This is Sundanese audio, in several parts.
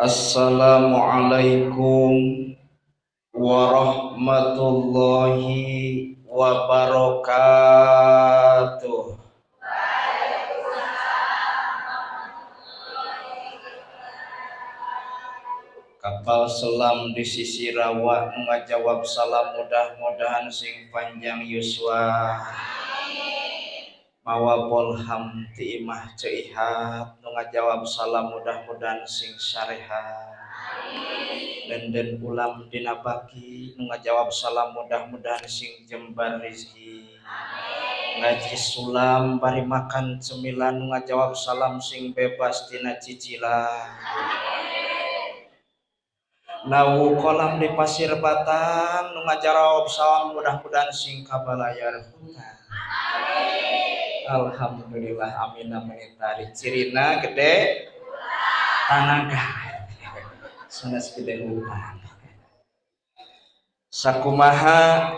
Assalamualaikum warahmatullahi wabarakatuh. Kapal selam di sisi rawa ngajawab salam, mudah-mudahan sing panjang yuswa. Mawa bolham ti imah ceihat nu ngajawab salam, mudah-mudahan sing sarehat. Denden ulam dina baki nu ngajawab salam, mudah-mudahan sing jembar rizki. Ngaji sulam bari makan cemilan nu ngajawab salam, sing bebas tina cicilan. Nawu kolam di pasir batang nu ngajawab salam, mudah-mudahan sing kabalayar hutang. Alhamdulillah, amin amin. Cirina gede tanaga sanes gede hutang. Sakumaha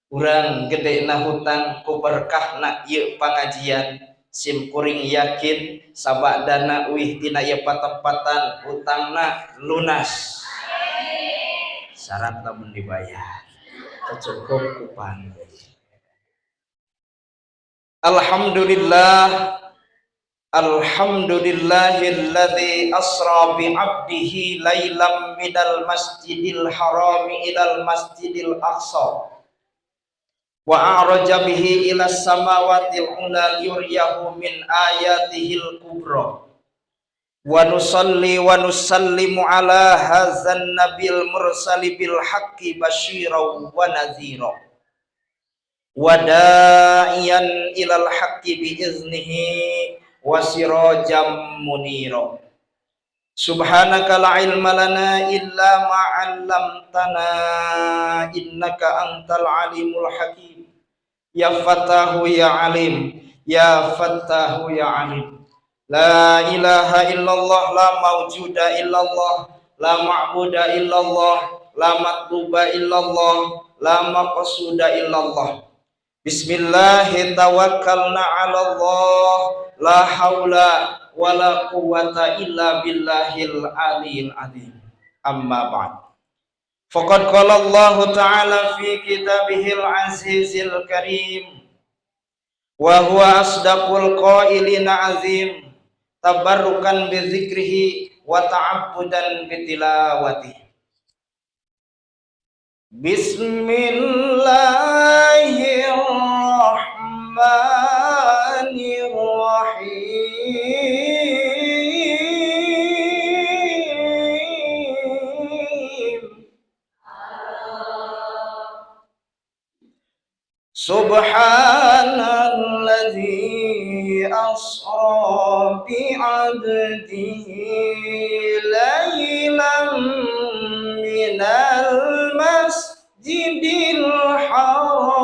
urang gedena hutang, ku berkahna ieu pangajian, sim kuring yakin sabadana uih tina ieu patempatan hutangna lunas. Syarat lamun dibayar cukup ku panggil. Alhamdulillah, alhamdulillahilladzi asra bi 'abdihi lailam minal masjidil harami ilal masjidil aqsa wa a'raja bihi ila samawatil ula liyuriyahu min ayatihil kubra. Wa nusalli wa nusallimu ala hadzal nabil mursali bil haqqi basyiran wa nadhira wa da'iyan ilal haqqi bi iznihi wa sirajam munira. Subhanaka la ilma lana illa ma 'allamtana innaka antal alimul hakim. Ya fatahu ya alim, ya fatahu ya alim. La ilaha illallah, la mawjuda illallah, la ma'buda illallah, la matluba illallah, la maqsuda illallah. Bismillahi tawakkalna 'ala Allah, la haula wala quwwata illa billahil aliyil azim. Amma ba'd. Faqad qala Allah ta'ala fi kitabihil azizil karim wa huwa asdaqul qailina azim, tabarrukan bi dzikrihi wa ta'abbudan bi tilawatihi. Bismillahirrahmanirrahim. Subhanalladzi asra bi'abdihi lailan minal masjidil haram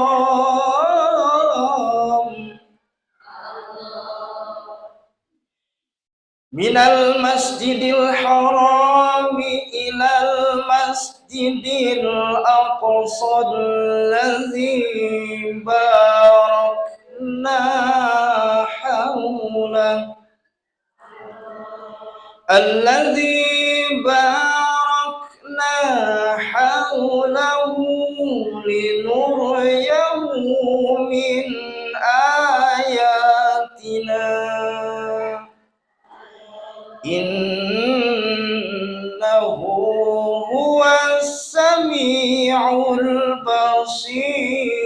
minal masjidil harami ilal masjidil aqsa allazi barakna hawla allazi barakna hawlahu linuriyahu min ayatina innahu huwas samiul basir.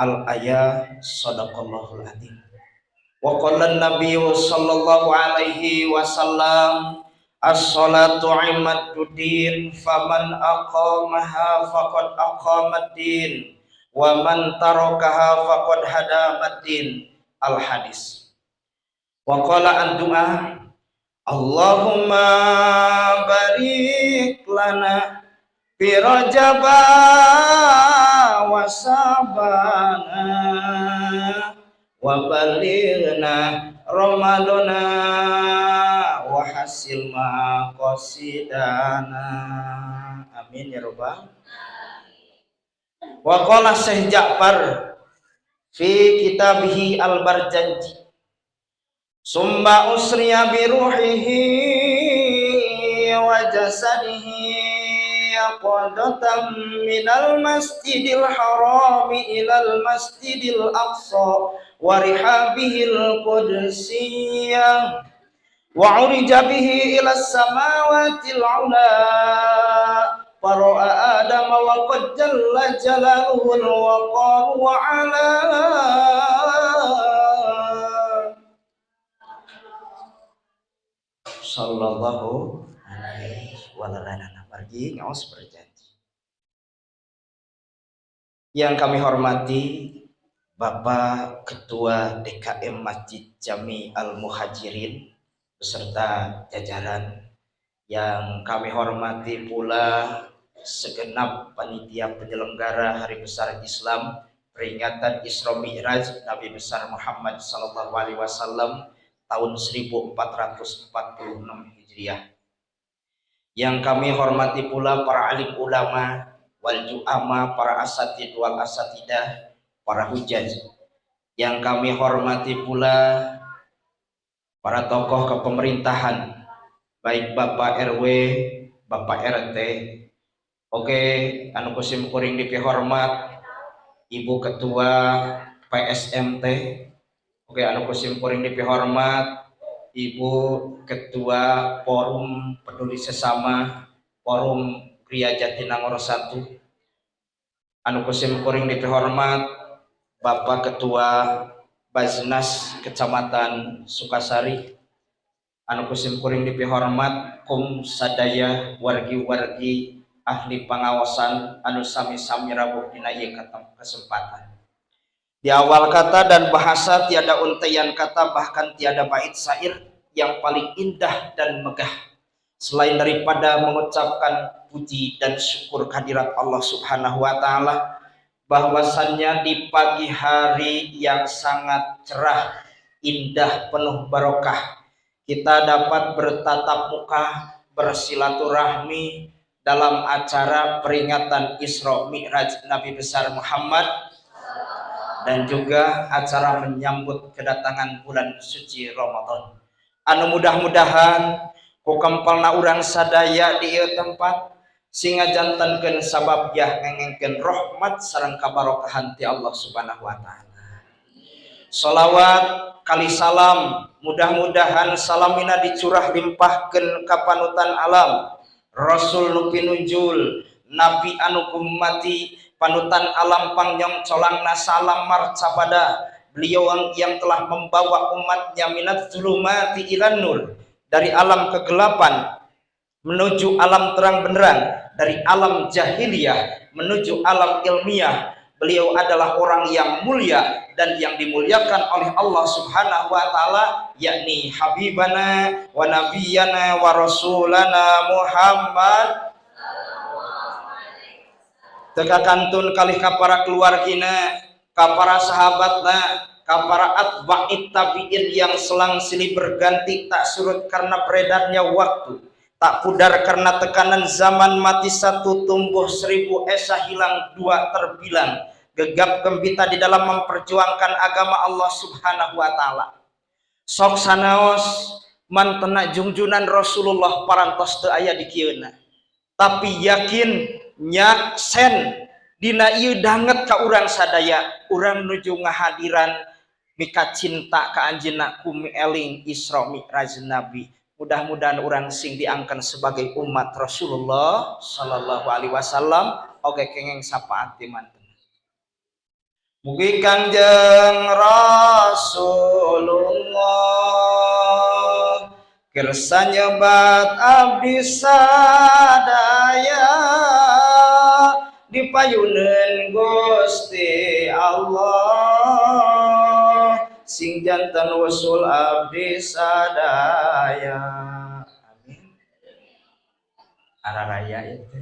Al-ayah, sadaqallahul azim. Wa qala an-nabiyyu sallallahu alaihi wasallam, as-salatu imaduddin, faman aqamaha faqad aqamad-din, wa man tarakaha faqad hadamad-din. Al-hadis. Wa qala an-du'a, Allahumma barik lana fi Rajaba wa Sabana wa balighna Ramadana wa hasil maqasidana. Amin ya rabbal. Wa qala Syekh Ja'far Fi kitabihi al-Barjanji. Summa usriya bi ruhihi wa jasadihi yaqadatan minal masjidil harami ilal masjidil aqsa wa rihabihil qudsiyah wa urija bihi ilas samawatil ula fara'a adama wa qad jalla jalaluhu wa qaru wa ala sallallahu alaihi wasallam. Pergi ngaos berjanji. Yang kami hormati Bapak Ketua DKM Masjid Jami Al-Muhajirin beserta jajaran, yang kami hormati pula segenap panitia penyelenggara Hari Besar Islam peringatan Isra Mi'raj Nabi Besar Muhammad sallallahu alaihi wasallam tahun 1446 Hijriah. Yang kami hormati pula para alim ulama wal ju'ama, para asatid wal asatidah, para hujaj. Yang kami hormati pula para tokoh kepemerintahan, baik Bapak RW, Bapak RT. Oke, anu kusim kuring dipihormat Ibu Ketua PSMT. Oke, anu kusim kuring dipihormat Ibu Ketua Forum Peduli Sesama Forum Griya Jatinangor 1. Anu kusim kuring dipihormat Bapak Ketua Baznas Kecamatan Sukasari. Anu kusim kuring dipihormat kum sadaya wargi-wargi ahli pengawasan anu sami-sami rawuh dina ieu kesempatan. Di awal kata dan bahasa tiada untaian kata, bahkan tiada bait syair yang paling indah dan megah selain daripada mengucapkan puji dan syukur kehadirat Allah Subhanahu wa taala, bahwasannya di pagi hari yang sangat cerah, indah, penuh barokah, kita dapat bertatap muka, bersilaturahmi dalam acara peringatan Isra Mi'raj Nabi besar Muhammad dan juga acara menyambut kedatangan bulan suci Ramadan. Anu mudah-mudahan ku kempalna urang sadaya di ieu tempat sehingga jantankeun sabab yah ngengengkeun rahmat sareng kabarokahan ti Allah Subhanahu wa taala. Salawat kali salam mudah-mudahan salamina dicurah limpahkeun ka panutan alam Rasul nu pinunjul, Nabi anu kumati, panutan alam pangyong colangna salam marcapada beliau yang telah membawa umatnya minat zulumati ilan nur, dari alam kegelapan menuju alam terang benderang, dari alam jahiliyah menuju alam ilmiah. Beliau adalah orang yang mulia dan yang dimuliakan oleh Allah Subhanahu wa taala, yakni habibana wa nabiyana wa rasulana Muhammad. Teka kantun kalih ka para keluargina, ka para sahabatna, ka para atba'it tabi'in yang selang silih berganti tak surut karena beredarnya waktu, tak pudar karena tekanan zaman, mati satu tumbuh 1000, esa hilang dua terbilang, gegap gempita di dalam memperjuangkan agama Allah Subhanahu wa taala. Sok sanaos mantena jungjunan Rasulullah parantos teu aya di kieuna, tapi yakin nyaksen dina ieu danget ka urang sadaya, urang nuju ngahadiran mika cinta ka anjeunna ku eling Isra Mi'raj Nabi. Mudah-mudahan urang sing diangkat sebagai umat Rasulullah sallallahu alaihi wasallam oge kengeng syafaat ti manten. Mugi Kangjeng Rasulullah kersa nyebat abdi sadaya dipayuneun Gusti Allah sing janten usul abdi sadaya. Amin. Araraya itu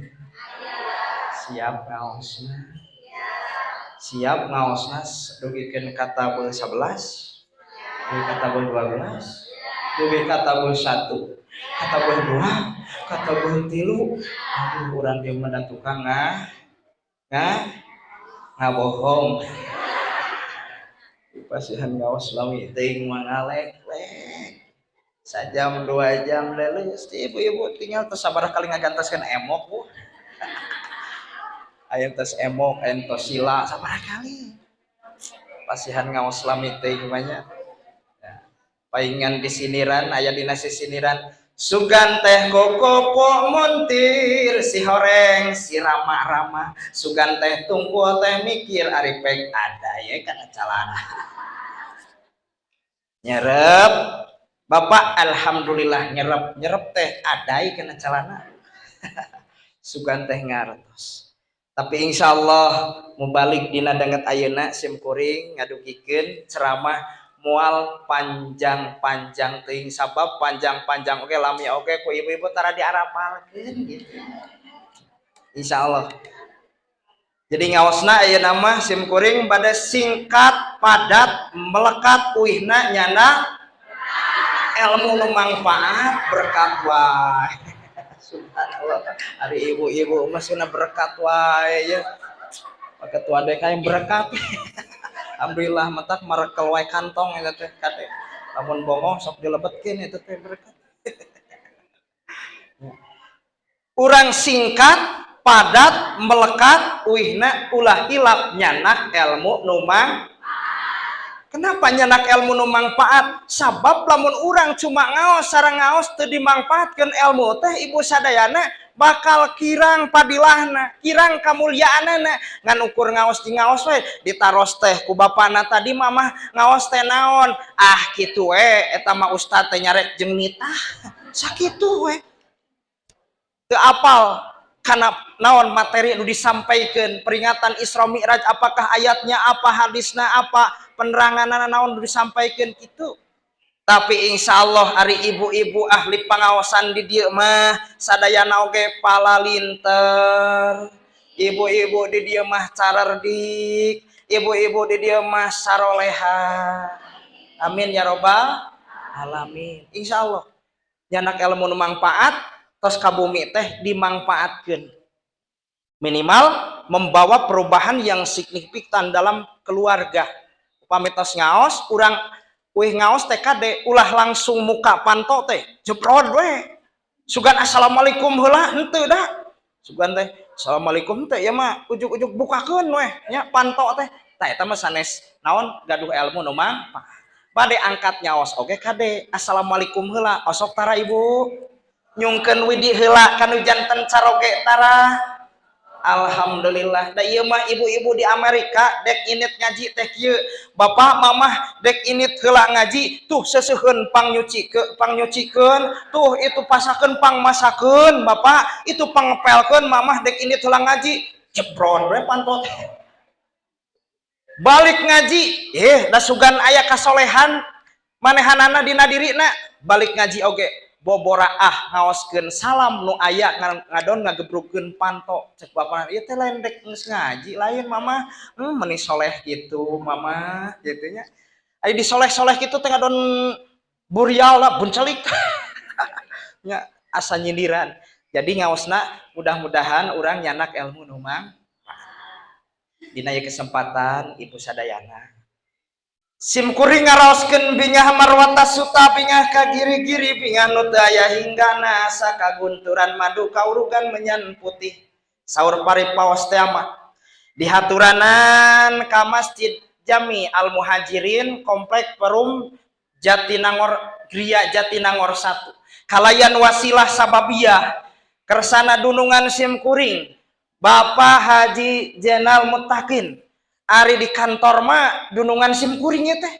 siap ngaosna, siap ngaosna dugikeun ka tabel 11, dugi ka tabel 12, dugi ka tabel 1, ka tabel 2, ka tabel 3. Aduh, urang dieu mah da tukang ngabohong. Dipasihan ngaos lami teuing mah ngalek-lek. Sajam 2 jam leuleus ibu-ibu tinggal tos sabaraha kali ngagantoskeun emok, Bu. Aya tos emok, aya tos sila sabaraha kali. Pasihan ngaos lami teuing mah nya. Ya. Paingan disiniran, aya dina sisiniran, sugan teh kokopo montir si horeng si rama-rama, sugan teh tungkul teh mikir ari pek ada ya kana calana nyerep. Bapak, alhamdulillah, nyerep nyerep teh adai kana calana, sugan teh ngartos. Tapi insya Allah mubalik dina danget ayeuna sim kuring ngadugikeun ceramah moal panjang-panjang teuing, sabab panjang-panjang oke, lami oke, ku ibu-ibu tara diarapalkeun gitu, insyaallah. Jadi ngaosna ayeuna mah sim kuring bade singkat, padat, melekat, uihna nyana ilmu nu mangfaat, berkat wae. Subhanallah, hari ibu-ibu masih berkat wae ya. Pak Ketua DKM berkat. Alhamdulillah, matak marekel wae kantong eta teh kade. Lamun bongoh sok dilebetkeun eta teh berkat. Urang singkat, padat, melekat, uihna ulah hilap nyanak ilmu nu mang. Kenapa nyanak ilmu nu mangfaat? Sabab lamun urang cuma ngaos sareng ngaos teu dimangfaatkeun ilmu teh, ibu sadayana, bakal kirang padilahna, kirang kamulyaanana. Ngan ukur ngaos di ngaos we, ditaros teh ku bapana tadi, "Mamah ngaos teh naon?" "Ah, kitu we, eta mah ustad teh nyarek jeung nitah." Sakitu we. Teu apal kana naon materi nu disampaikan, peringatan Isra Mi'raj, apakah ayatnya apa, hadisna apa, penerangan naon nu disampaikan gitu. Tapi insya Allah hari ibu-ibu ahli pengawasan di dieu mah sadayana oge palalinter, ibu-ibu di dieu mah carerdik, ibu-ibu di dieu mah saroleha. Amin ya robbal alamin. Insya Allah nyanak ilmu nu mangfaat, tos ka bumi teh dimangfaatkeun, minimal membawa perubahan yang signifikan dalam keluarga. Upami tos ngaos, urang wih ngaos teh kade ulah langsung muka panto teh jeprod we, sugan assalamualaikum heula, henteu dah. Sugan teh assalamualaikum teh ya mah ujuk-ujuk bukakeun we nya panto teh. Tah, eta mah sanes naon gaduh ilmu nu mangfaat. Bade angkat nyaos oge kade assalamualaikum heula, osok tara ibu? Nyungkeun widi heula kanu janten caroge tara? Alhamdulillah. Da ieu mah ibu-ibu di Amerika dek init ngaji teh kieu. Bapak mamah dek init heula ngaji tuh seseuheun pang nyuci ke pang nyucikeun tuh, itu pasakeun pang masakeun bapak, itu pangpelkeun mamah. Dek init heula ngaji, jebron we pantot. Balik ngaji da sugan aya kasolehan manehanana dina dirina. Balik ngaji oge boboraah ngaoskeun salam nu aya ngadon ngagebrukeun panto. Cek bapak ieu teh lain dek geus ngaji lain mama, meni soleh gitu mama gitu nya. Aya di soleh-soleh kitu teh ngadon burial lah buncelik nya, asa nyindiran. Jadi ngaosna mudah-mudahan urang nyanak ilmu nu mangfaat. Dina ieu kesempatan, ibu sadayana, sim kuring ngaraoskeun bingah marwata suta, bingah ka giri-giri, bingah nu teu aya hinggana, asa kagunturan madu kaurugan menyan putih. Saur paripaos teh mah dihaturanan ka Masjid Jami Al Muhajirin, Komplek Perum Jatinangor, Gria Jatinangor 1, kalayan wasilah sababiyah kersana dunungan sim kuring Bapak Haji Jenal Mutakin. Ari di kantor mah dunungan sim kuring teh.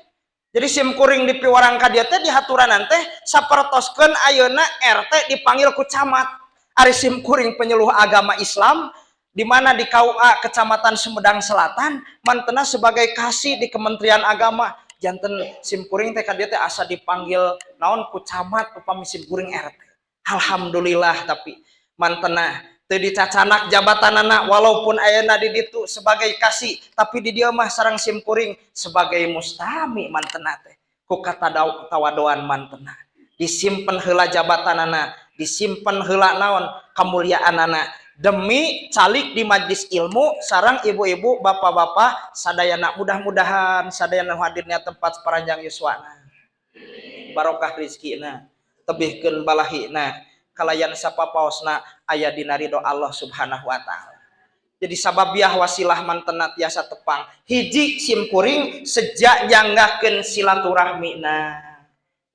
Jadi sim kuring di piwarang ka dieu teh dihaturanan teh sapertoskeun ayeuna RT dipanggil ku camat. Ari sim kuring penyuluh agama Islam di mana di KUA Kecamatan Sumedang Selatan, mantena sebagai kasih di Kementerian Agama. Janten sim kuring teh ka dieu teh asa dipanggil naon ku camat upami sim kuring RT. Alhamdulillah, tapi mantena teu dicacanak jabatanana, walaupun ayeuna di ditu sebagai kasih, tapi di dieu mah sareng sim kuring sebagai mustami. Mantena teh ku kata tawadoan mantena disimpen heula jabatanana, disimpen heula naon kamuliaanana. Demi calik di majlis ilmu sareng ibu-ibu, bapak-bapak sadayana. Mudah-mudahan sadayana hadirnya tempat paranjang yuswana, barokah rizkina, tebihkeun balahina, kalayan sapapaosna aya dina ridho Allah Subhanahu wa Ta'ala. Jadi sababiah wasilah mantena tiasa tepang. Hiji, simkuring sejak nyanggakeun silaturahmina.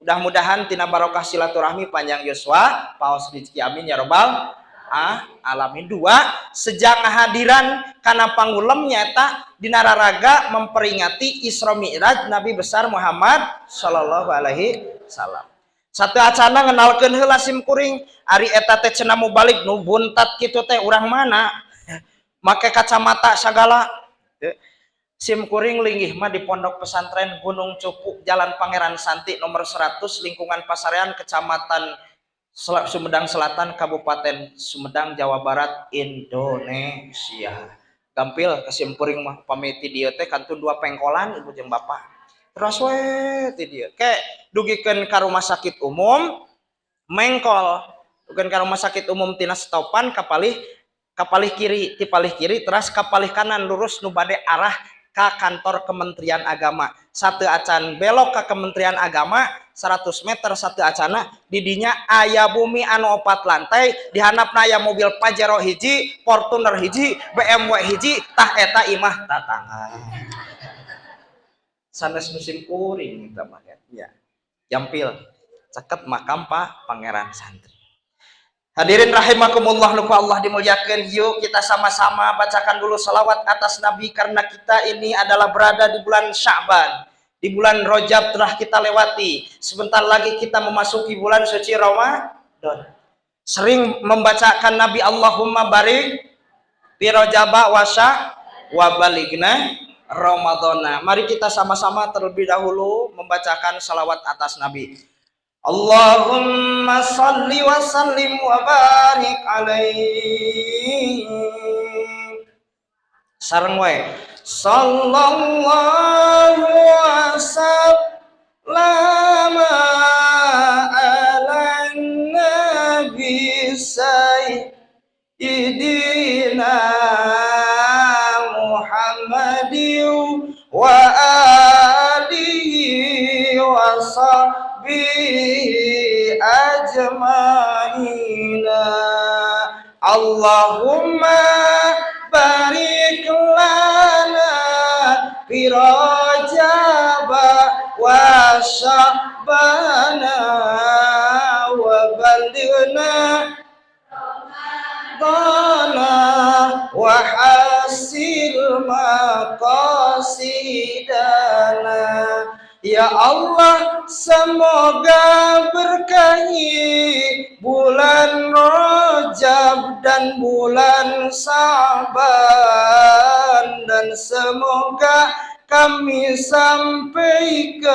Mudah-mudahan tina barokah silaturahmi panjang yuswa, paos rizki, amin ya robbal alamin. Dua, sejak ngahadiran kana pangulem nyata dina raraga memperingati Isra Mi'raj Nabi besar Muhammad Shallallahu Alaihi Wasallam. Sateuacanna ngenalkeun heula sim kuring. Ari eta teh cenah mubalig nu buntat kitu teh urang mana, make kacamata sagala. Sim kuring linggih mah di Pondok Pesantren Gunung Cupu, Jalan Pangeran Santi nomor 100, lingkungan Pasarean, Kecamatan Sumedang Selatan, Kabupaten Sumedang, Jawa Barat, Indonesia. Gampil ke sim kuring mah, pamit ti dieu teh kantun dua pengkolan ibu jeung bapak. Terus we ti dieu ke dugikeun ka rumah sakit umum mengkol. Dugikeun ka rumah sakit umum tina stopan kapalih, kapalih kiri, ti palih kiri terus kapalih kanan lurus nu bade arah ka kantor Kementerian Agama. Sateuacan belok ke Kementerian Agama 100 meter sateuacanna, didinya aya bumi anu opat lantai, di handapna aya mobil Pajero hiji, Fortuner hiji, BMW hiji. Tah, eta imah tatangga, sanes nu sim kuring eta mah ya. Gampil, caket makam Pak Pangeran Santri. Hadirin rahimakumullah nu ku Allah dimuliakan, yuk kita sama-sama bacakan dulu salawat atas Nabi karena kita ini adalah berada di bulan Sya'ban. Di bulan Rajab telah kita lewati. Sebentar lagi kita memasuki bulan suci Ramadan. Sering membacakan Nabi, Allahumma barik fi Rajaba wa balighna Ramadana. Mari kita sama-sama terlebih dahulu membacakan salawat atas Nabi. Allahumma salli wa sallim wa barik alaihi. Sareng wae. Sallallahu wasallama ala nabi sayyidina Muhammadin wa alihi wa sahbihi ajma'ina. Allahumma barik lana fi Rajaba wa Sya'bana wa balighna Ramadana wa hasil maqasidana. Ya Allah, semoga berkahi bulan Rajab dan bulan Sa'ban dan semoga kami sampaikan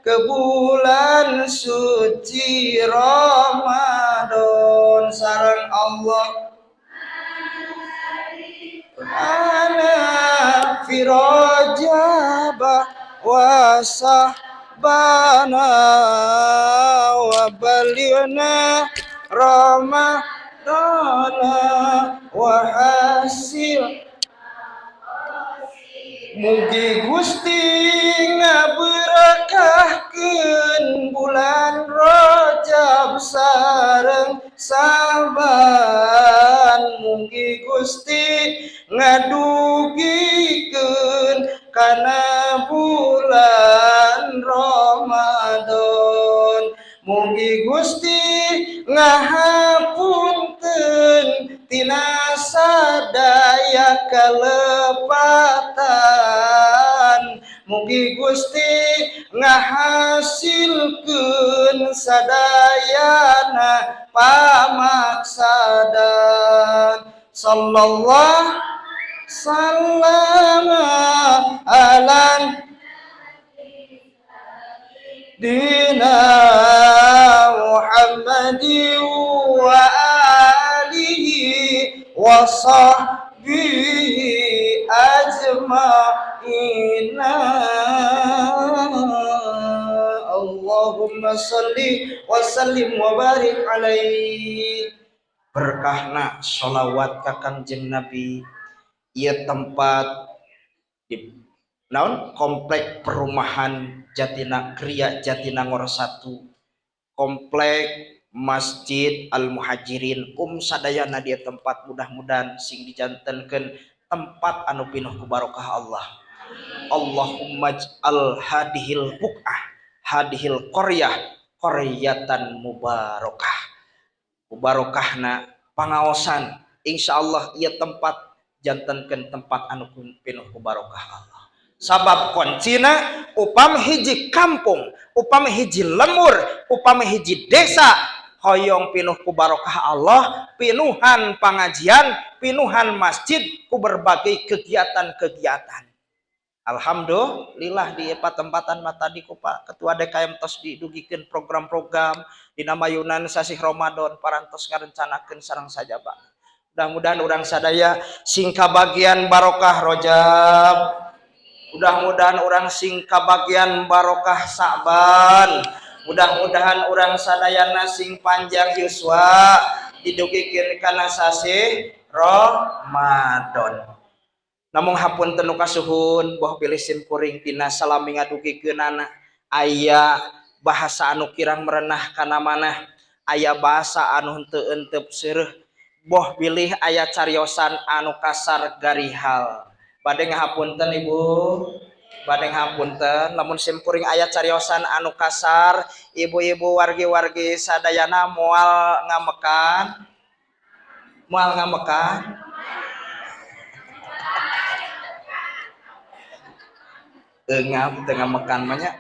ke bulan suci Ramadan. Sareng Allah ana fi Rajaba wa Sa'bana wa balighna Ramadana wa hasil. Mugi Gusti ngaberkahkeun bulan Rajab sareng Sa'ban. Mugi Gusti ngadugikeun kana bulan Ramadan. Mugi Gusti ngahapunten tina sadaya kalepatan. Mugi Gusti ngahasilkeun sadayana pamaksadan. Sallallahu sallama ala dina Muhammadin wa alihi wa sahbihi ajma'in. Allahumma salli wa sallim wa barik alaihi. Berkahna sholawat ka Kangjeng Nabi, ieu tempat di naon, komplek perumahan Jatina Kriya Jatinangor 1, komplek Masjid Al Muhajirin, sadayana dia tempat mudah-mudahan sing dijantenkeun tempat anu pinuh ku barokah Allah. Allahumma ij'al hadihil buq'ah hadihil qaryah qaryatan mubarakah. Mubarokahna pangaosan, insyaallah ieu tempat jantenkeun tempat anu pinuh ku barokah Allah. Sabab kuncina upami hiji kampung, upami hiji lembur, upami hiji desa hoyong pinuh ku barokah Allah, pinuhan pangajian, pinuhan masjid ku berbagai kegiatan-kegiatan. Alhamdulillah di patempatan mah tadi ku Pak Ketua DKM tos didugikeun program-program dina mayunan sasih Ramadan, parantos ngarencanakeun sareng sajaba. Mudah-mudahan urang sadaya sing kabagian barokah Rajab. Mudah-mudahan urang sing kabagian barokah Sa'ban. Mudah-mudahan urang sadayana sing panjang yuswa didugikeun kana sasih Ramadan. Namung hapunten nu kasuhun, boh bilih sim kuring tina salami ngadugikeunana aya bahasa anu kirang merenah kana manah, aya bahasa anu henteu entep seureuh, boh bilih aya cariosan anu kasar garihal. Bade ngahapunten Ibu, bade ngahapunten lamun sim kuring aya cariosan anu kasar, ibu-ibu wargi-wargi sadayana moal ngamekan, moal ngamekan. Engap teu ngamekan mah nya.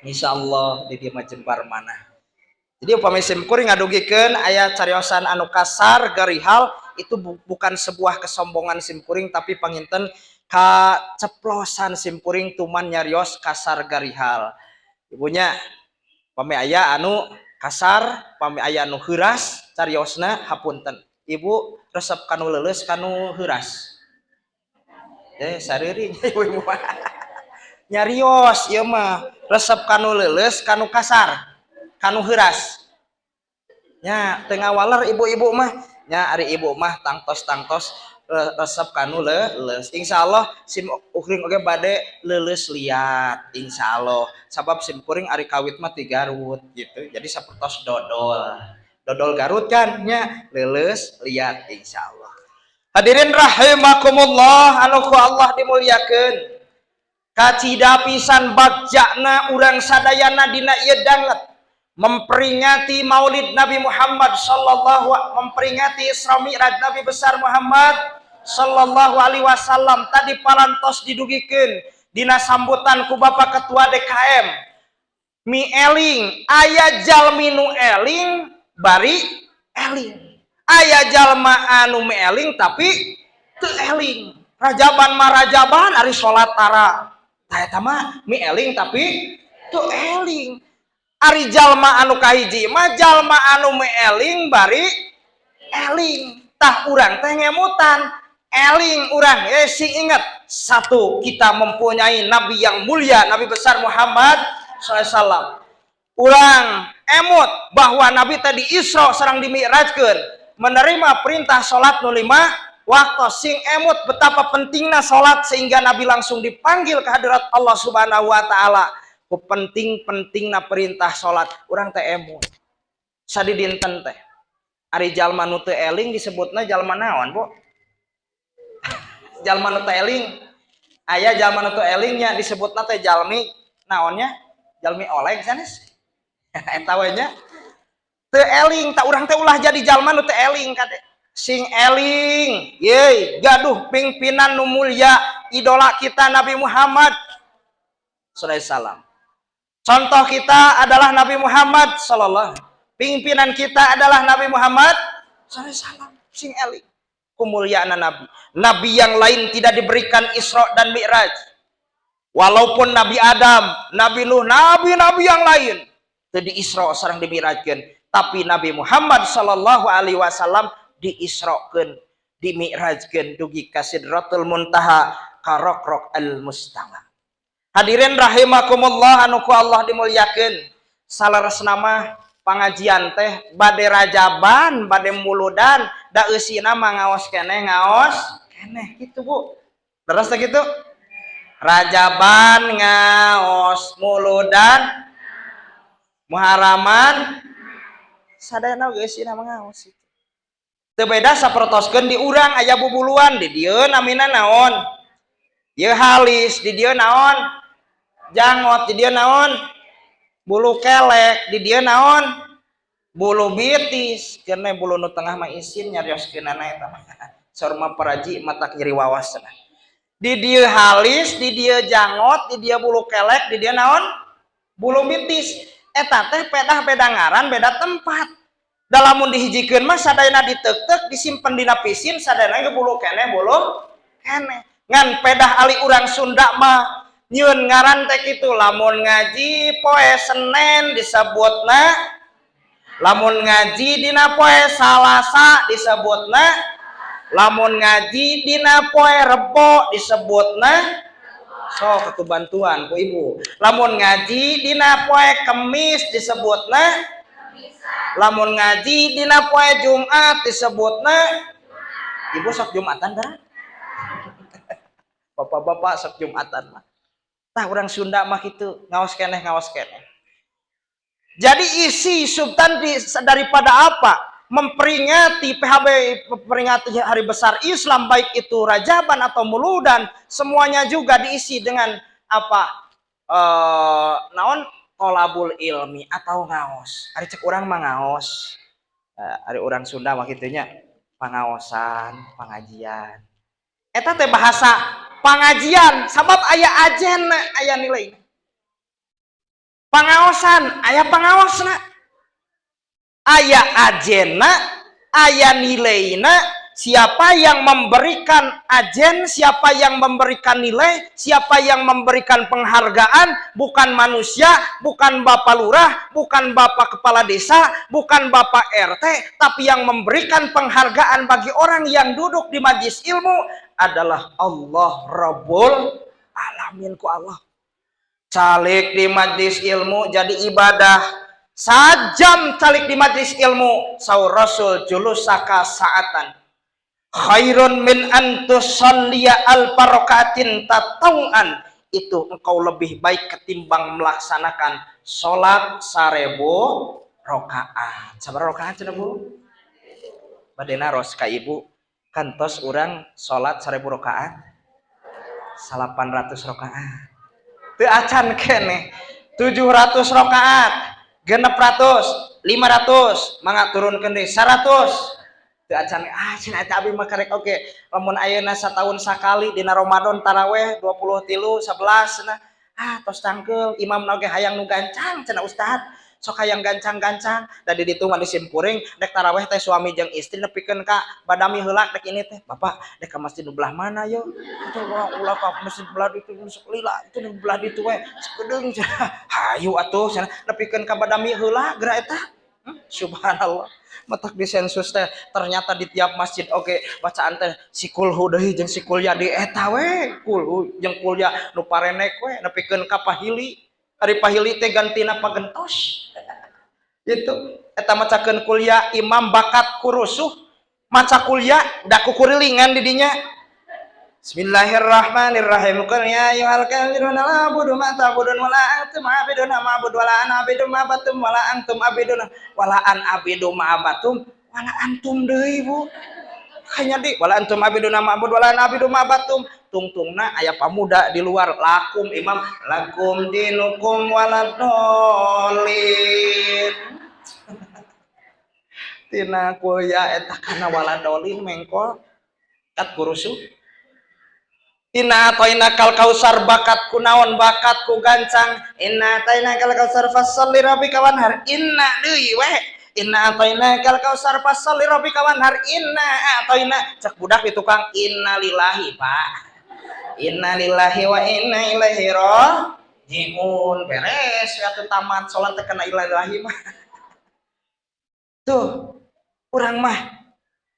Insyaallah di dieu mah jembar manah. Jadi upami sim kuring ngadugikeun aya cariosan anu kasar garihal, itu bukan sebuah kesombongan sim kuring, tapi panginten kaceplosan sim kuring tuman nyarios kasar garihal. Ibunya pami aya anu kasar, pami aya anu heuras cariosna, hapunten. Ibu resep kanu leuleus kanu heuras? Sareuring ibu-ibu mah. Nyarios ieu mah resep kanu leuleus kanu kasar, kanu heuras. Nya teu ngawaler ibu-ibu mah. Nya ari ibu mah tangtos-tangtos resep kanu leuleus. Insyaallah sim kuring oge bade leuleus liat insyaallah. Sabab sim kuring ari kawit mah ti Garut gitu. Jadi sapertos dodol. Dodol Garut kan nya leuleus liat insyaallah. Hadirin rahimakumullah anu ku Allah dimuliakeun. Kacida pisan bagjana urang sadayana dina ieu danget memperingati Maulid Nabi Muhammad sallallahu, memperingati Isra Mi'raj Nabi besar Muhammad sallallahu alaihi wasallam. Tadi parantos didugikeun dina sambutan ku Bapak Ketua DKM. Mi eling, aya jalmi nu eling bari eling. Aya jalma anu mi eling tapi teu eling. Rajaban mah rajaban ari salat tara. Tah eta mah mi eling tapi teu eling. Ari jalma anu kahiji mah jalma anu mi eling bari eling. Tah urang teh ngemutan eling urang, sing ingat satu, kita mempunyai nabi yang mulia, Nabi besar Muhammad sallallahu alaihi wasallam. Urang emut bahwa nabi tadi Isra sareng dimi'rajkeun, menerima perintah salat nu 5 waktu. Sing emut betapa pentingna salat sehingga nabi langsung dipanggil ke hadirat Allah Subhanahu wa taala. Ku penting-pentingna perintah salat urang teh emut. Sadidinten teh ari jalma nu teu eling disebutna jalma naon, Bu? Jalma nu teu eling, aya jalma nu teu elingnya disebutna teh jalmi naonnya? Jalmi oleg sanes. Eta we nya. Teu eling, tak urang teh ulah jadi jalma nu teu eling kade. Sing eling, yeay, gaduh pimpinan nu mulia, idola kita Nabi Muhammad sallallahu alaihi wasallam. Contoh kita adalah Nabi Muhammad sallallahu. Pimpinan kita adalah Nabi Muhammad sallallahu alaihi wasallam. Sing eling kemuliaan Nabi. Nabi yang lain tidak diberikan Isra dan Mi'raj. Walaupun Nabi Adam, Nabi Nuh, nabi-nabi yang lain teu di Isra sareng dimi'rajkeun, tapi Nabi Muhammad sallallahu alaihi wasallam diisrokeun, dimi'rajkeun dugi ka Sidratul Muntaha, ka Rokrok al-Mustawa. Hadirin rahimakumullah anu ku Allah dimuliakeun. Saleresna mah Pengajian teh bade rajaban, bade muludan, da eusina mah ngaos keneh, ngaos keneh gitu, Bu. Terus teh gitu, rajaban ngaos, muludan, muharaman, sadayana geus eusina mah ngaos itu. Teu beda sapertoskeun di urang aya bubuluan di dieu, namina naon? Ieu halis. Di dieu naon? Jangot. Di dieu naon? Bulu kelek. Di dieu naon? Bulu betis. Keun bulu nu tengah mah isin nyarioskeunana, eta mah saur mah paraji matak nyeri wawas cenah. Di dieu halis, di dieu jangot, di dieu bulu kelek, di dieu naon? Bulu betis. Eta teh pedah beda ngaran, beda tempat. Lamun dihijikeun mah sadayana diteukteuk, disimpen dina pisin, sadayana ge bulu keneh, bulu keneh. Ngan pedah ali urang Sunda mah nyieun ngaran teh kitu. Lamun ngaji poe Senen disebutna, lamun ngaji dina poe Salasa disebutna, lamun ngaji dina poe Rebo disebutna, sok aku bantuan ku Ibu, lamun ngaji dina poe Kemis disebutna, lamun ngaji dina poe Jumat disebutna. Ibu sok Jumatan dah? Bapak-bapak sok Jumatan mah. Tah, orang Sunda mah gitu, ngaos keneh, ngaos keneh. Jadi isi substansi daripada apa? Memperingati PHB, memperingati hari besar Islam, baik itu rajaban atau muludan, semuanya juga diisi dengan apa? Naon, tolabul ilmi atau ngaos. Ari cek urang mah ngaos. Ari urang Sunda mah kitu nya, pangaosan, pengajian. Eta teh bahasa pengajian sabab aya ajenna, aya nilai. Pangaosan aya pangaosna. Aya ajenna, aya nilaina. Siapa yang memberikan ajen, siapa yang memberikan nilai, siapa yang memberikan penghargaan, bukan manusia, bukan bapak lurah, bukan bapak kepala desa, bukan bapak RT, tapi yang memberikan penghargaan bagi orang yang duduk di majlis ilmu adalah Allah Rabbul Alamin. Ku Allah. Calik di majlis ilmu jadi ibadah. Sajam calik di majlis ilmu, saur Rasul, julusaka saatan khairun min an tusalliya alfa rakaatin tatawuan, itu engkau lebih baik ketimbang melaksanakan sholat 1000 rokaat. Sabaraha rokaat cenah, Bu? Bade naros ka Ibu, kantos urang sholat 1000 rokaat? 800 rokaat teu acan keneh, 700 rokaat, 600, 500, mangga turunkeun deui 100 teu acan. Ah, cenah eta abi mah karek oge lamun ayeuna sataun sakali dina Ramadan taraweh 23, 11 cenah. Ah, tos tangkeul, imam oge hayang nu gancang cenah, ustad sok hayang gancang-gancang. Da di ditu mah disimpuring dek taraweh teh suami jeung istri nepikeun ka badami heula. Dek ini teh, "Bapak dek ka masjid nu belah mana yo?" "Itu urang ulah ka masjid belah ditu, sok lila itu nu belah ditu we sakedeung cenah." "Hayu atuh," cenah, nepikeun ka badami heula geura eta. Subhanallah, matak di sensus teh ternyata di tiap masjid oke bacaan teh si kulhu deui jeung si kulya di eta we, kulhu jeung kulya nu parenek we nepikeun ka pahili. Ari pahili teh gantina pagentos itu. Eta macakeun kuliah imam bakat kurusuh, maca kuliah da kukurilingan di dinya. Bismillahirrahmanirrahim. Qul ya ayyuhal kafirun la a'budu ma ta'budun wala antum 'abiduna ma a'budu wala ana 'abidun ma 'abadtum wala antum 'abiduna wala an 'abidu ma abatum wala antum deui, Bu. Hanya di wala antum 'abiduna ma a'budu wala ana 'abidu ma abatum. Tungtungna aya pamuda di luar, lakum, imam lakum dinukum waladolin. Tina kuliah eta kana waladolin mengkol kat kurusuh. Inna a'tainakal kausar bakat ku naon? Bakat ku gancang. Inna a'tainakal kausar fasholli rabbika wanhar. Inna deui we. Inna a'tainakal kausar fasholli rabbika wanhar. Inna a'taina, cek budak di tukang, innalillahi, Pak. Innalillahi wa inna ilaihi rajiun. Beres atuh, tamat salat teh kana innalillahi mah. Tuh, urang mah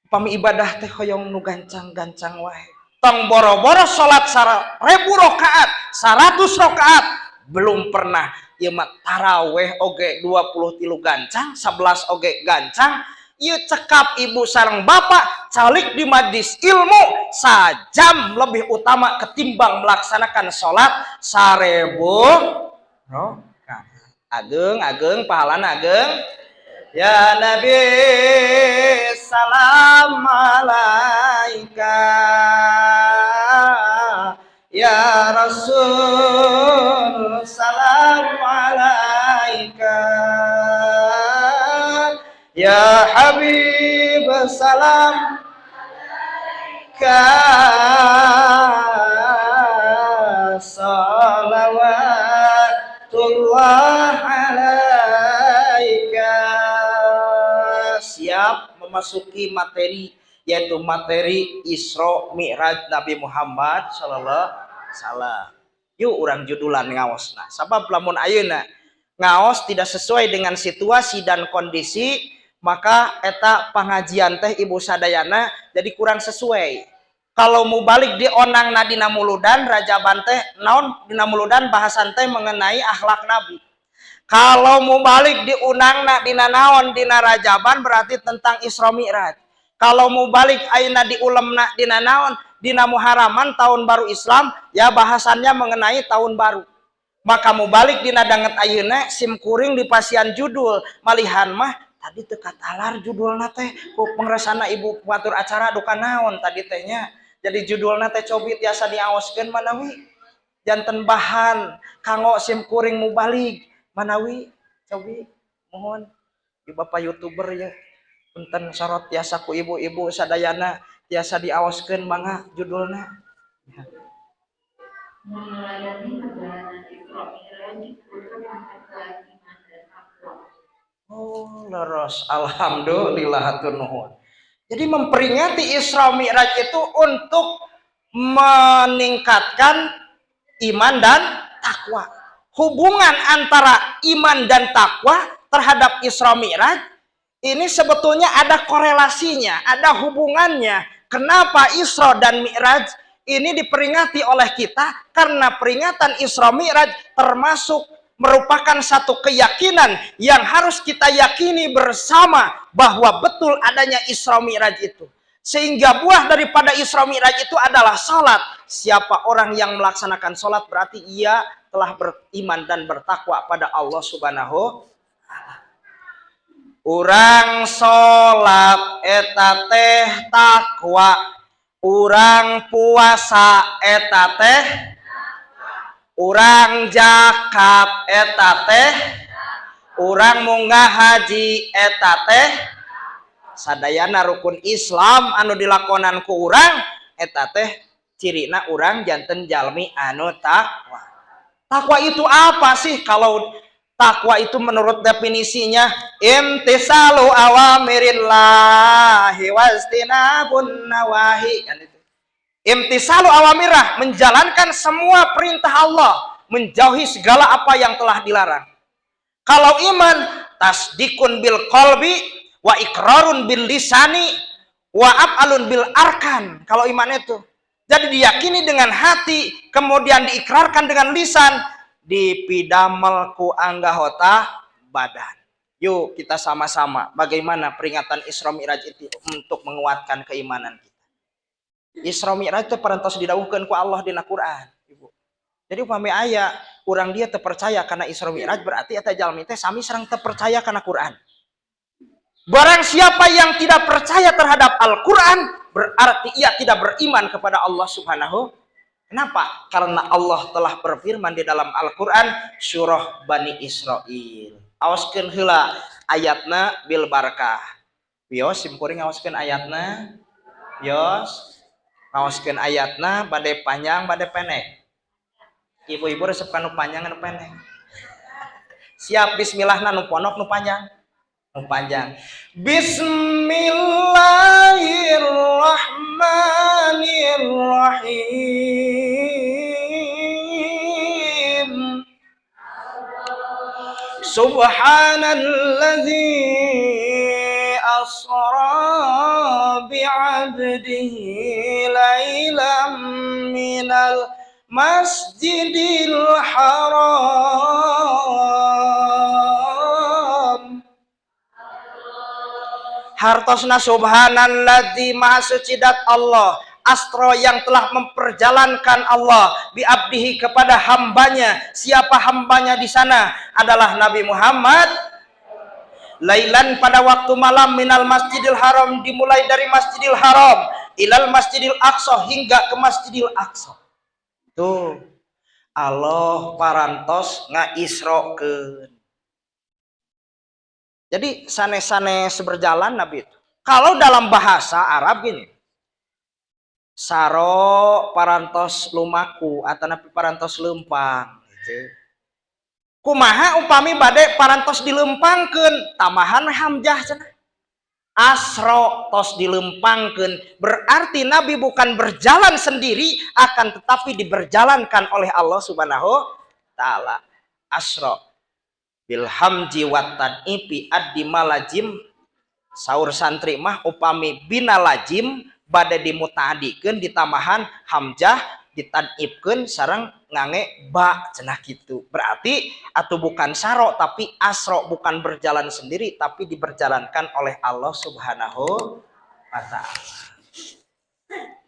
pami ibadah teh hoyong nu gancang-gancang wae. Tong boro-boro sholat 1000 rakaat, 100 rakaat belum pernah. Ieu mah taraweh oge 23 gancang, 11 oge gancang. Ieu cekap ibu sareng bapak calik di majlis ilmu sajam lebih utama ketimbang melaksanakan sholat 1000 rakaat. Ageng ageng pahalana ageng. Ya Nabi salam alaika, ya Rasul salam alaika, ya Habib salam alaika, salawatullah alaika. Siap memasuki materi, yaitu materi Isra Mi'raj Nabi Muhammad sallallahu alaihi wasallam. Yuk urang judulan ngaosna. Sabab lamun ayeuna ngaos tidak sesuai dengan situasi dan kondisi, maka eta pengajian teh ibu sadayana jadi kurang sesuai. Kalau mau balik di onang dina muludan rajaban teh naon, dina muludan bahasan teh mengenai akhlak Nabi. Kalau mau balik di unang dina naon, dina rajaban berarti tentang Isra Mi'raj. Kalau mau balik ayeuna di ulemna dina naon, dina Muharraman tahun baru Islam, ya bahasannya mengenai tahun baru. Maka mau balik dina danget ayeuna sim kuring di pasian judul malihan mah tadi teu katalar judulna teh ku pangresana ibu batur acara duka naon tadi teh nya. Jadi judulna teh cobi tiasa diaoskeun manawi janten bahan kanggo sim kuring mubalig manawi cobi mohon ibu bapak youtuber ya punten sorot tiasa ku ibu-ibu sadayana tiasa diaoskeun mangga judulna. Ya. Meneladani perjalanan Isra Mi'raj untuk memperkuat iman dan takwa. Oh, leres. Alhamdulillah, hatur nuhun. Jadi memperingati Isra Mi'raj itu untuk meningkatkan iman dan takwa. Hubungan antara iman dan takwa terhadap Isra Mi'raj ini sebetulnya ada korelasinya, ada hubungannya. Kenapa Isra dan Mi'raj ini diperingati oleh kita? Karena peringatan Isra Mi'raj termasuk merupakan satu keyakinan yang harus kita yakini bersama bahwa betul adanya Isra Mi'raj itu. Sehingga buah daripada Isra Mi'raj itu adalah salat. Siapa orang yang melaksanakan salat berarti ia telah beriman dan bertakwa pada Allah Subhanahu. Urang salat eta teh takwa, urang puasa eta teh, urang zakat eta teh, urang munggah haji eta teh, sadayana rukun Islam anu dilakonan ku urang eta teh cirina urang janten jalmi anu takwa. Takwa itu apa sih? Kalau takwa itu menurut definisinya imtisalu awamirillahi wajtinabun nawahi. Kan itu. Imtisalu awamirah, menjalankan semua perintah Allah, menjauhi segala apa yang telah dilarang. Kalau iman, tasdikun bil qalbi wa ikrarun bil lisani wa af'alun bil arkan. Kalau iman itu. Jadi diyakini dengan hati, kemudian diikrarkan dengan lisan, dipidamel ku anggota badan. Yuk kita sama-sama bagaimana peringatan Isra Mi'raj itu untuk menguatkan keimanan kita. Isra Mi'raj itu parantos didawuhkeun ku Allah dina Quran, Ibu. Jadi upami aya urang dia terpercaya karena Isra Mi'raj, berarti eta jalmi teh sami sareng terpercaya karena Quran. Barang siapa yang tidak percaya terhadap Al-Quran, berarti ia tidak beriman kepada Allah Subhanahu. Kenapa? Karena Allah telah berfirman di dalam Al-Quran surah Bani Israel. Aoskeun heula ayatna bil barakah. Wios sim kuring ngaoskeun ayatna. Wios ngaoskeun ayatna bade panjang bade pendek. Ibu-ibu resep kanu panjang anu pendek? Siap bismillahna nu pondok nu panjang? Nu panjang. Bismillahirrahmanirrahim. Subhanalladzi asra bi'abdihi lailan minal Masjidil Haram. Hartosna subhanalladzi, maha suci dat Allah, asra, yang telah memperjalankan Allah, bi abdihi, kepada hambanya. Siapa hambanya di sana? Adalah Nabi Muhammad. Lailan, pada waktu malam, minal Masjidil Haram, dimulai dari Masjidil Haram, ilal Masjidil Aqsa, hingga ke Masjidil Aqsa. Tuh, Allah parantos ngaisrokeun. Jadi sanes-sanes berjalan Nabi itu. Kalau dalam bahasa Arab gini, saro parantos lumaku atau napi parantos lempang gitu. Kumaha upami bade parantos dilempangkeun, tambahan hamzah cenah. Asro, tos dilempangkeun, berarti Nabi bukan berjalan sendiri, akan tetapi diberjalankan oleh Allah Subhanahu taala. Asro bil hamji wat tad'ifi addi malajim. Saur santri mah, upami bina lajim bade dimutaadikeun, ditambahan hamzah, ditad'ifkeun sareng ngange ba cenah gitu. Berarti atau bukan saro tapi asro, bukan berjalan sendiri, tapi diberjalankan oleh Allah Subhanahu wa taala.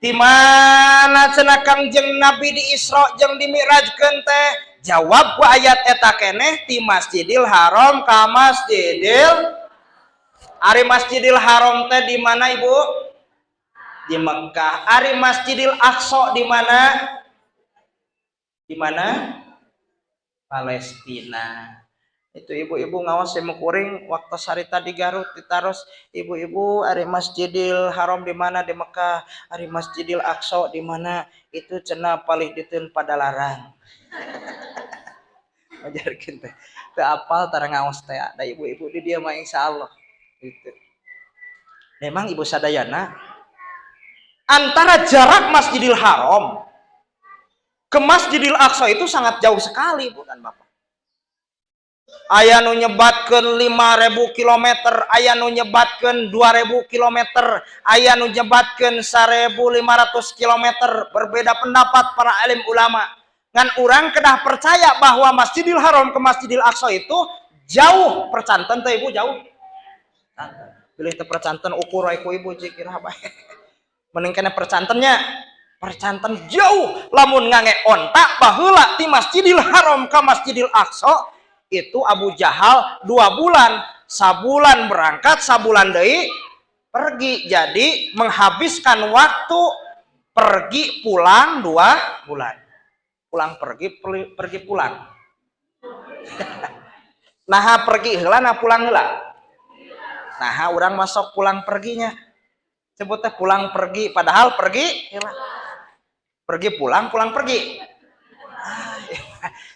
Di mana cenah Kangjeng Nabi di Isra jeung di Mi'rajkeun teh? Jawab ku ayat eta keneh, di Masjidil Haram ka Masjidil. Ari Masjidil Haram teh di mana, Ibu? Di Mekah. Ari Masjidil Aqsa di mana? Di mana? Palestina. Itu ibu-ibu ngawas kuring waktu sarita di Garut, ditaros ibu-ibu, ari Masjidil Haram di mana? Di Mekah. Ari Masjidil Aqsa di mana? Itu cenah palih diteun Padalarang. Ajarkeun teh teu apal, tara ngaos teh. Ada ibu-ibu di dia mah, insyaallah gitu. Memang, Ibu sadayana, antara jarak Masjidil Haram ke Masjidil Aqsa itu sangat jauh sekali, bukan, Bapak? Aya nu nyebatkeun 5000 km, aya nu nyebatkeun 2000 km, aya nu nyebatkeun 1500 km. Berbeda pendapat para alim ulama. Ngan urang kedah percaya bahwa Masjidil Haram ke Masjidil Aqsa itu jauh. Percanten teh, Ibu, jauh? Pilih teh percanten, ukur ku Ibu kira apa. Mending kena percantennya, percanten jauh. Lamun ngange onta baheula ti Masjidil Haram ke Masjidil Aqsa itu Abu Jahal 2 bulan, sabulan berangkat, sabulan deui pergi. Jadi menghabiskan waktu pergi pulang 2 bulan, pulang pergi, pergi pulang. Nah, pergi heula, nah pulang heula. Nah, orang masuk pulang perginya, sebutnya pulang pergi, padahal pergi heula, pergi pulang, pulang pergi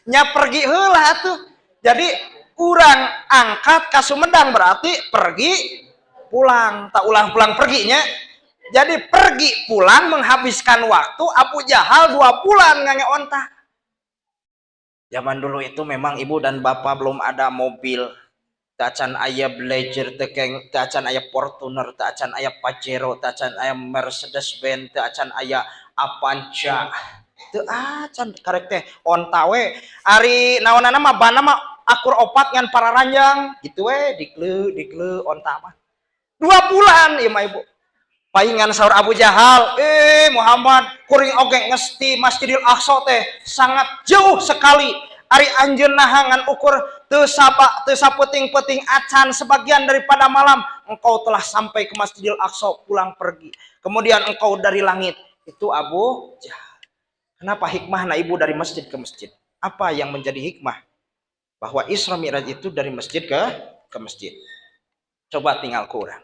nya, pergi heula tuh. Jadi urang angkat ke Sumedang berarti pergi pulang, tak ulang pulang perginya. Jadi pergi pulang menghabiskan waktu Abu Jahal 2 bulan ngange onta. Zaman dulu itu memang, Ibu dan Bapak, belum ada mobil, tacan aya Blazer, tekeng tacan aya Fortuner, tacan aya Pajero, tacan aya Mercedes Benz, tacan aya Avanza, teu acan. Karek teh onta we. Ari naonana mah, bana mah akur opat ngan para ranjang gitu we, dikle dikle onta mah 2 bulan ieu mah, Ibu. Paingan saur Abu Jahal, "Eh Muhammad, kuring oge ngesti Masjidil Aqsa teh sangat jauh sekali. Ari anjeun naha ngan ukur teu sapa teu sapeting-peting acan, sebagian daripada malam engkau telah sampai ke Masjidil Aqsa pulang pergi. Kemudian engkau dari langit." Itu Abu Jahal. Kenapa hikmahna, Ibu, dari masjid ke masjid? Apa yang menjadi hikmah bahwa Isra Mi'raj itu dari masjid ke masjid? Coba tinggal kurang.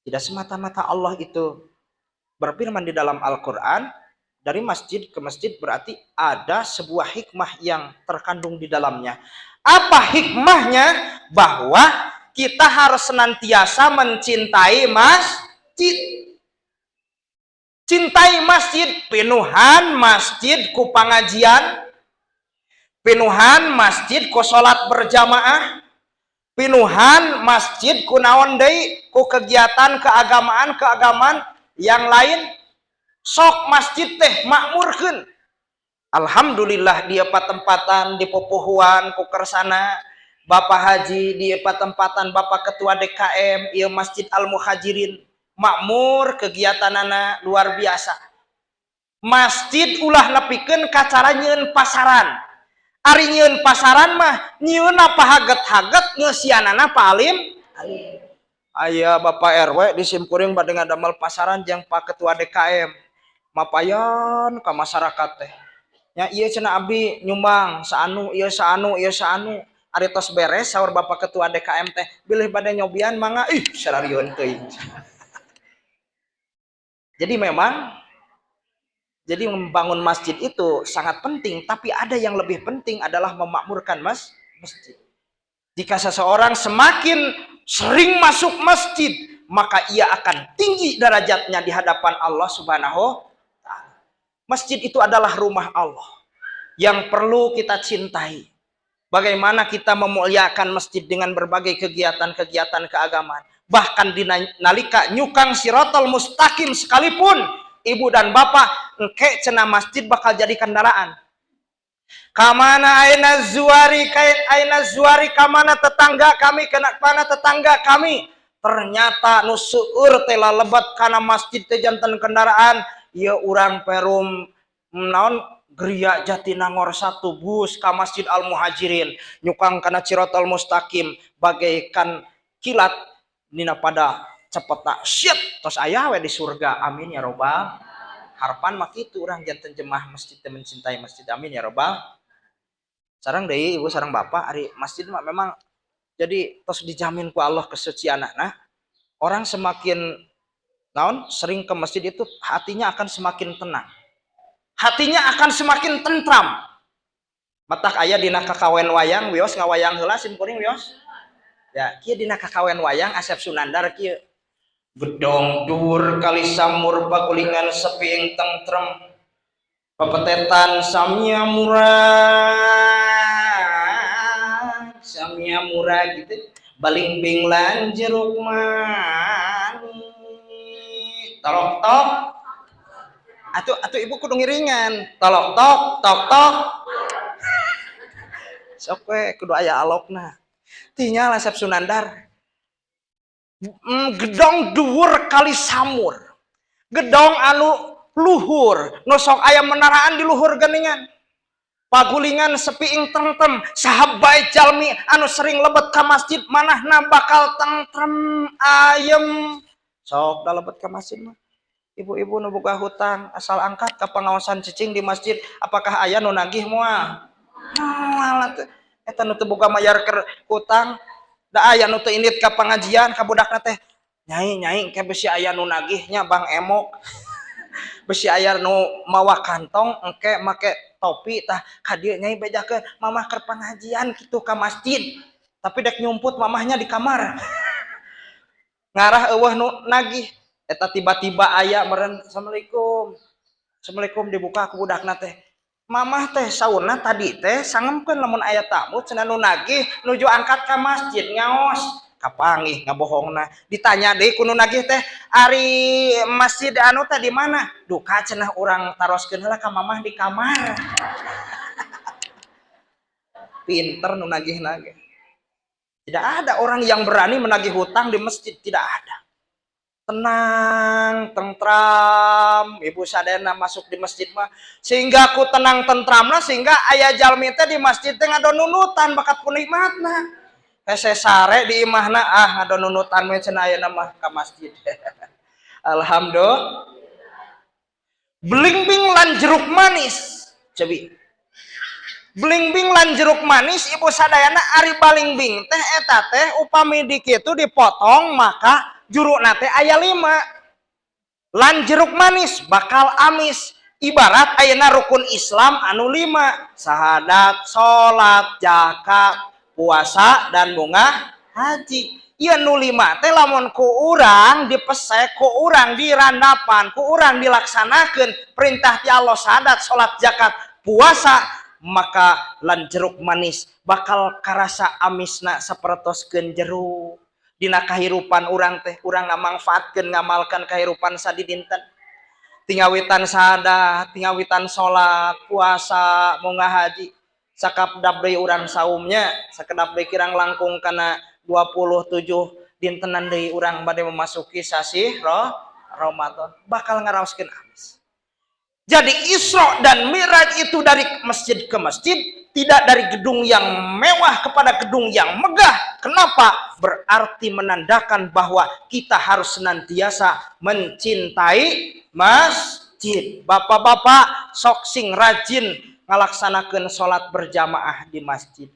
Tidak semata-mata Allah itu berfirman di dalam Al-Quran dari masjid ke masjid, berarti ada sebuah hikmah yang terkandung di dalamnya. Apa hikmahnya? Bahwa kita harus senantiasa mencintai masjid. Cintai masjid, pinuhan masjid ku pangajian, pinuhan masjid ku salat berjamaah, pinuhan masjid ku naon deui, ku kegiatan keagamaan keagamaan yang lain. Sok masjid teh makmurkeun. Alhamdulillah dia patempatan di Popohuan ku kersana Bapak Haji, di patempatan Bapak Ketua DKM, ieu Masjid Al Muhajirin makmur, kegiatanana luar biasa. Masjid ulah nepikeun ka cara nyieun pasaran. Ari nyieun pasaran mah nyieunna pahaget-haget, ngeusianana palim alim. Aya Bapak RW di simkuring bade ngadamel pasaran jeung Pak Ketua DKM, mapayan ka masyarakat teh nya, ieu cenah abdi nyumbang saanu, ieu saanu, ieu saanu. Ari tos beres, saur Bapak Ketua DKM teh, "Bilih bade nyobian mangga." Ih, sararieun teuing. Jadi memang, jadi membangun masjid itu sangat penting, tapi ada yang lebih penting adalah memakmurkan masjid. Jika seseorang semakin sering masuk masjid, maka ia akan tinggi derajatnya di hadapan Allah Subhanahu taala. Masjid itu adalah rumah Allah yang perlu kita cintai. Bagaimana kita memuliakan masjid dengan berbagai kegiatan-kegiatan keagamaan. Bahkan di nalika nyukang sirotol mustaqim sekalipun, ibu dan bapak, engke cenah masjid bakal jadi kendaraan. Kamana aina zuari, aina zuari, kamana tetangga kami, kena mana tetangga kami. Ternyata nu seueur teh lebat kana masjid teh janten kendaraan. Ieu urang perum naon, Geria Jatinangor satu bus ka Masjid Al Muhajirin, nyukang kana Cirotol Mustaqim bagaikan kilat nina pada cepet tak shit tos aya we di surga. Amin ya robbal. Harapan mah kitu, urang janten jemaah masjid teh mencintai masjid. Amin ya robbal. Sareng deui, ibu sareng bapak, ari masjid mah memang jadi tos dijamin ku Allah kesucian. Nah, orang semakin naon, sering ke masjid itu hatinya akan semakin tenang, hatinya akan semakin tentram. Matak aya dina kakawen wayang, wios ngawayang heula sim kuring wios ya, kieu dina kakawen wayang Asep Sunandar kieu: "Gedong dhuwur kali samur, pagulingan sepi tentrem, pepetetan samia murag, samia murag," gitu, "balingbing lan jeruk manis, tolok tok." Atuh atuh ibu kudu ngiringan, tolok tok tok tok. Sok we kudu aya alokna. Tinggal Asep Sunandar, gedong dhuwur kali samur, gedong anu luhur nu sok aya menaraan di luhur geningan, pagulingan sepi ing tentrem, saha bae jalmi anu sering lebet ka masjid manahna bakal tentrem ayem. Sok da lebet ka masjid mah, ibu-ibu nu boga hutang asal angkat ka pengawasan cicing di masjid, apakah aya nu nagih? Moal, moal. Eta nu teu boga mayar keur hutang da aya nu teu indit ka pengajian, ka budakna teh, "Nyai, nyai, ke besi aya nu nagihnya, Bang Emok, besi aya nu mawa kantong engke make topi. Tah ka dieu, nyai, bejakeun mamah keur pengajian," kitu ka masjid, tapi dek nyumput mamahnya di kamar ngarah euweuh nu nagih. Eta tiba-tiba aya meureun, "Assalamualaikum, assalamualaikum." Dibuka ku budakna teh, "Mamah teh sauna tadi teh sangemkeun lamun aya tamu cenah nu nagih nuju angkat ka masjid ngaos." Kapanggih ngabohongna. Ditanya deui ku nu nagih teh, "Ari masjid anu teh di mana?" "Duka," cenah, "urang taroskeun heula ka mamah di kamar." Pinter nu nagih nagih. Tidak ada orang yang berani menagih hutang di masjid, tidak ada. Tenang, tentram, ibu sadayana masuk di masjid mah sehingga aku tenang tentramna, sehingga aya jalmi teh di masjid teh ngadonunutan bakat ku nikmatna. Hese sare di imahna, ah, ngadonunutan we cenah, ayeuna mah ka masjid. Alhamdulillah. Belimbing lan jeruk manis. Cobi. Belimbing lan jeruk manis, ibu sadayana, ari balingbing teh eta teh upami dikitu dipotong maka jurukna teh aya 5, lan jeruk manis bakal amis. Ibarat ayeuna rukun Islam anu 5, sahadat, salat, zakat, puasa, dan bunga haji. Ieu nu 5 teh lamun ku urang dipesek, ku urang dirandapan, ku urang dilaksanakeun perintah ti Allah, sahadat, salat, zakat, puasa, maka lan jeruk manis bakal karasa amisna sapertoskeun jeruk dina kahirupan urang teh, urang ngamangfaatkeun, ngamalkan kahirupan sadidinten. Ti ngawitan sahadat, ti ngawitan salat, puasa, munggah haji, sakedap deui urang saumnya, sakedap deui kirang langkung kana 27 dintenan deui urang bade memasuki sasih roh Ramadan, bakal ngaraoskeun amis. Jadi Isra dan Mi'raj itu dari masjid ke masjid, tidak dari gedung yang mewah kepada gedung yang megah. Kenapa? Berarti menandakan bahwa kita harus senantiasa mencintai masjid. Bapak-bapak, sok sing rajin ngalaksanakeun sholat berjamaah di masjid.